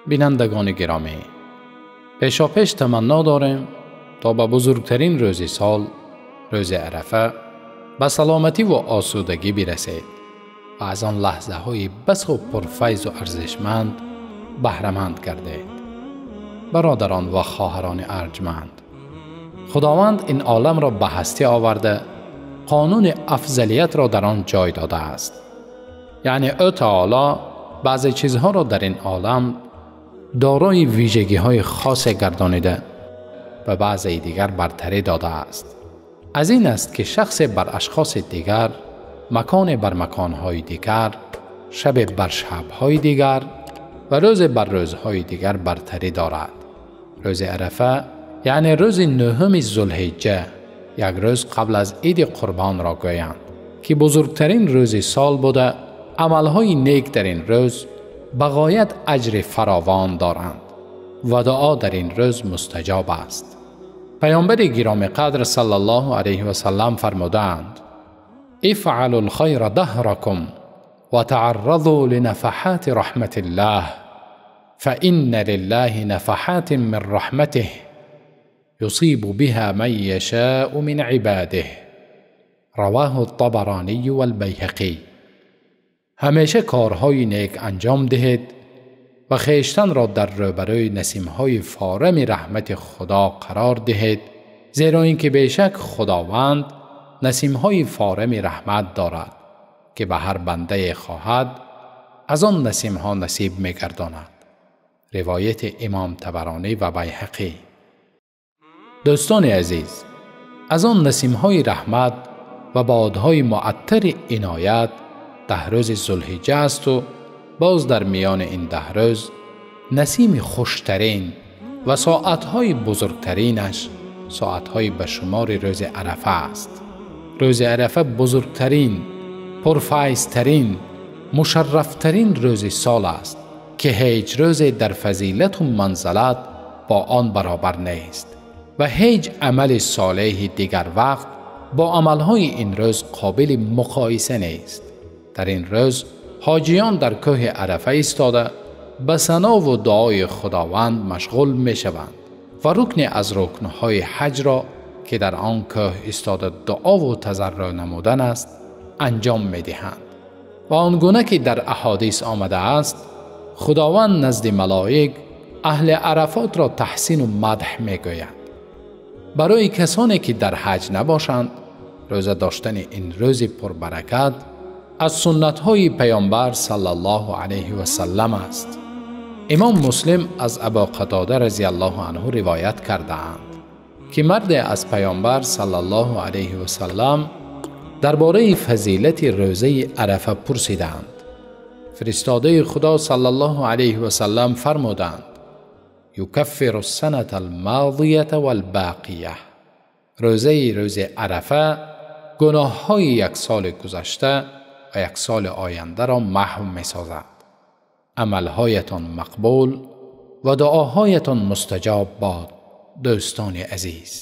Бинандагони гиромӣ, пешопеш таманно дорем то ба бузургтарин рӯзи сол, рӯзи Арафа, ба саломатӣ ва осудагӣ бирасед ва аз он лаҳзаҳои басо пурфайзу арзишманд баҳраманд гардед. Бародарон ва хоҳарони арҷманд, Худованд ин оламро ба ҳастӣ оварда, қонуни афзалиятро дар он ҷой додааст. Яъне ӯ таоло баъзе чизҳоро дар ин олам дорои вижагиҳои хосе гардонида ва баъзеи дигар бартарӣ додааст. Аз ин аст ки шахсе бар ашхоси дигар, маконе бар маконҳои дигар, шабе бар шабҳои дигар ва рӯзе бар рӯзҳои дигар бартарӣ дорад. Рӯзи Арафа, яъне рӯзи нӯҳуми Зулҳиҷҷа, як рӯз қабл аз Иди Қурбонро гӯянд, ки бузургтарин рӯзи сол буда, амалҳои нек дар ин рӯз ба ғоят аҷри фаровон доранд ва дуо дар ин рӯз мустаҷоб аст. Паёмбари гиромиқадр саллаллоҳу алайҳи васаллам фармудаанд: افعلوا الخير دهركم وتعرضوا لنفحات رحمة الله فإن لله نفحات من رحمته يصيب بها من يشاء من عباده. رواه الطبراني والبيهقي. ҳамеша корҳои нек анҷом диҳед ва хештанро дар рӯбарӯи насимҳои форами раҳмати Худо қарор диҳед, зеро ин ки бешак Худованд насимҳои форами раҳмат дорад, ки ба ҳар бандае хоҳад аз он насимҳо насиб мегардонад. Ривояти Имом Табаронӣ ва Байҳақӣ. Дӯстони азиз, аз он насимҳои раҳмат ва бодҳои муаттари иноят 10 рӯзи Зулҳиҷҷа аст ва боз дар миёни ин 10 рӯз насими хуштарин ва соатҳои бузургтаринаш соатҳои ба шумори рӯзи Арафа аст. Рӯзи Арафа бузургтарин, пурфайзтарин, мушаррафтарин рӯзи сол аст, ки ҳеҷ рӯзе дар фазилату манзалат бо он баробар нест ва ҳеҷ амали солеҳи дигар вақт бо амалҳои ин рӯз қобили муқоиса нест. Дар ин рӯз ҳоҷиён дар кӯҳи Арафа истода ба санову дуои Худованд машғул мешаванд ва рукне аз рукнҳои ҳаҷро, ки дар он кӯҳ истода дуову тазарруъ намудан аст, анҷом медиҳанд. Ва он гуна ки дар аҳодис омадааст, Худованд назди малоик аҳли Арафотро таҳсину мадҳ мегӯяд. Барои касоне ки дар ҳаҷ набошанд, рӯза доштани ин рӯзи пурбаракат аз суннатҳои Паёмбар саллаллоҳу алайҳи васаллам аст. Имом Муслим аз Абу Қатода разияллоҳу анҳу ривоят кардаанд, ки марде аз Паёмбар саллаллоҳу алайҳи васаллам дар бораи фазилати рӯзаи Арафа пурсиданд. Фиристодаи Худо саллаллоҳу алайҳи васаллам фармуданд: юкаффиру ссаната алмозията валбоқия. Рӯзаи рӯзи Арафа гуноҳҳои як соли гузашта ва як соли ояндаро маҳв месозад. Амалҳоятон мақбул ва дуоҳоятон мустаҷоб бод, дӯстони азиз.